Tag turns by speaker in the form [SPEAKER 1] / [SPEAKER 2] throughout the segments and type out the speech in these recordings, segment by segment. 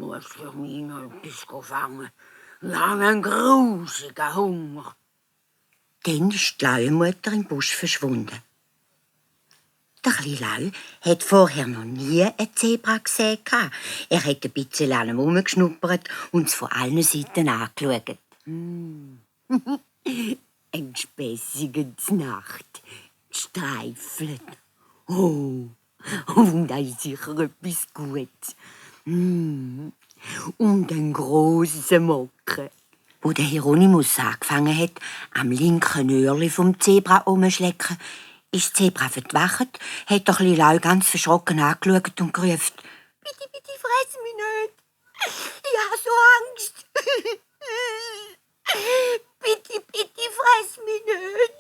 [SPEAKER 1] muss für mich noch etwas fangen. Ich habe einen grusigen Hunger.
[SPEAKER 2] Dann ist die Lauenmutter im Busch verschwunden. Der kleine Lau hat vorher noch nie ein Zebra gesehen. Er hat ein bisschen an ihm herumgeschnuppert und es von allen Seiten angeschaut. Ein spässiger Nacht, streifelt. Oh, und da ist sicher etwas Gutes. Und ein grosser Mocken. Wo der Hieronymus angefangen hat, am linken Öhrli vom Zebra umzuschlecken, ist das Zebra verwacht, hat der kleine Lau ganz verschrocken angeschaut und gerufen: «Bitte, bitte, fress mich nicht! Ich habe so Angst! Bitte, bitte, fress mich nicht!»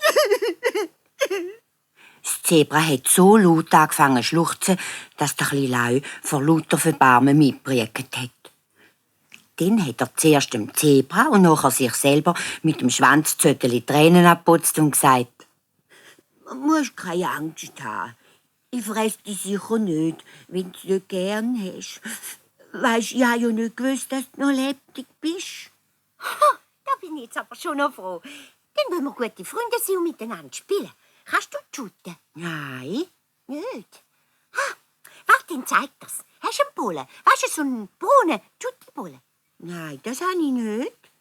[SPEAKER 2] Das Zebra hat so laut angefangen zu schluchzen, dass der kleine Lau vor lauter Verbarmen mitgebrüllt hat. Dann hat er zuerst dem Zebra und nachher sich selber mit dem Schwanzzöteli Tränen abputzt und gesagt: «Du musst keine Angst haben. Ich fress dich sicher nicht, wenn du nicht gern hast. Weisst, ich habe ja nicht gewusst, dass du noch lebendig bist.»
[SPEAKER 3] Da bin ich jetzt aber schon noch froh. Dann wollen wir gute Freunde sein und miteinander spielen. Kannst du shooten?
[SPEAKER 2] «Nein.»
[SPEAKER 3] Nicht? Warte, dann zeig das. Hast du einen Bullen? Weißt du, so einen braunen Schutti-Bullen?
[SPEAKER 2] «Nein, das habe ich nicht.»